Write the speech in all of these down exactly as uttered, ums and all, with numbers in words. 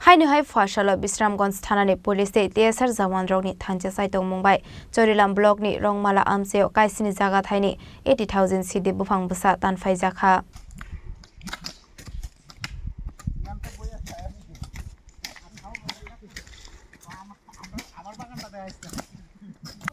Haino hai phuasalo Bisramganj thanani police tei T S R jawanrokni thansa chai tongmung bai Chorilam blockni Rongmala amchaio kaisini jaga thaini eighty thousand sidi buphang bwsa tanphaijakha.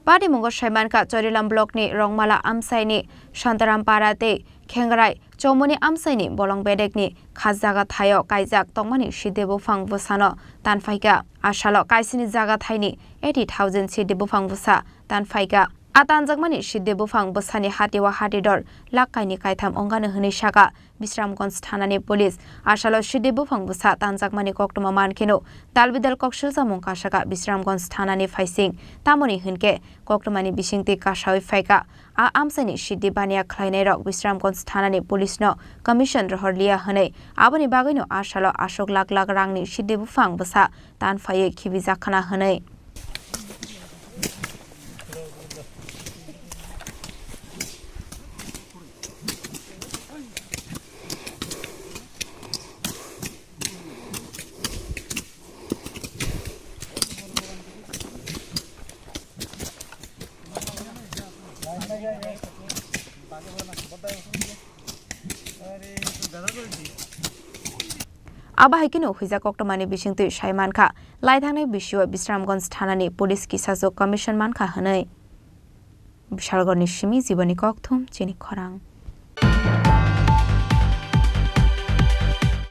Patimungo saimankha, Chorilam blockni Rongmala amchaini Santaram para tei Khengrai Chomoni amchaini bolong bedekni khas jaga thaio kaijak tongmani sidi buphang bwsano tanphaikha. Asalo kaisini jaga thaini eighty thousand sidi buphang bwsa tanphaikha. A tanjakmani sidi buphang bwsani hatiwa hatidor lakh kaini kaitham ongano hwnwi sakha Bisramganj thanani police. Asalo sidi buphang bwsa tanjakmani koktwma mankheno dalbidal kok silsamung kasakha Bisramganj thanani phaising. Tamoni hinkhe koktwmani bisingtwi kasawi phaikha. A amchaini sidi baniya khlainairok Bisramganj thanani police no commission rohor liya hwnwi, aboni bagwino asalo aswk lakh lakh rangni sidi buphang bwsa tanphaiwi khibijakhana hwnwi. Abo hai kheno huijak koktwmani bisingtwi sai mankha, lai thangnai bisio Bisramganj thanani police kisasuk commission mankha hwnwi. Bishalgarni simi Jiboni Kokthum, chini khorang.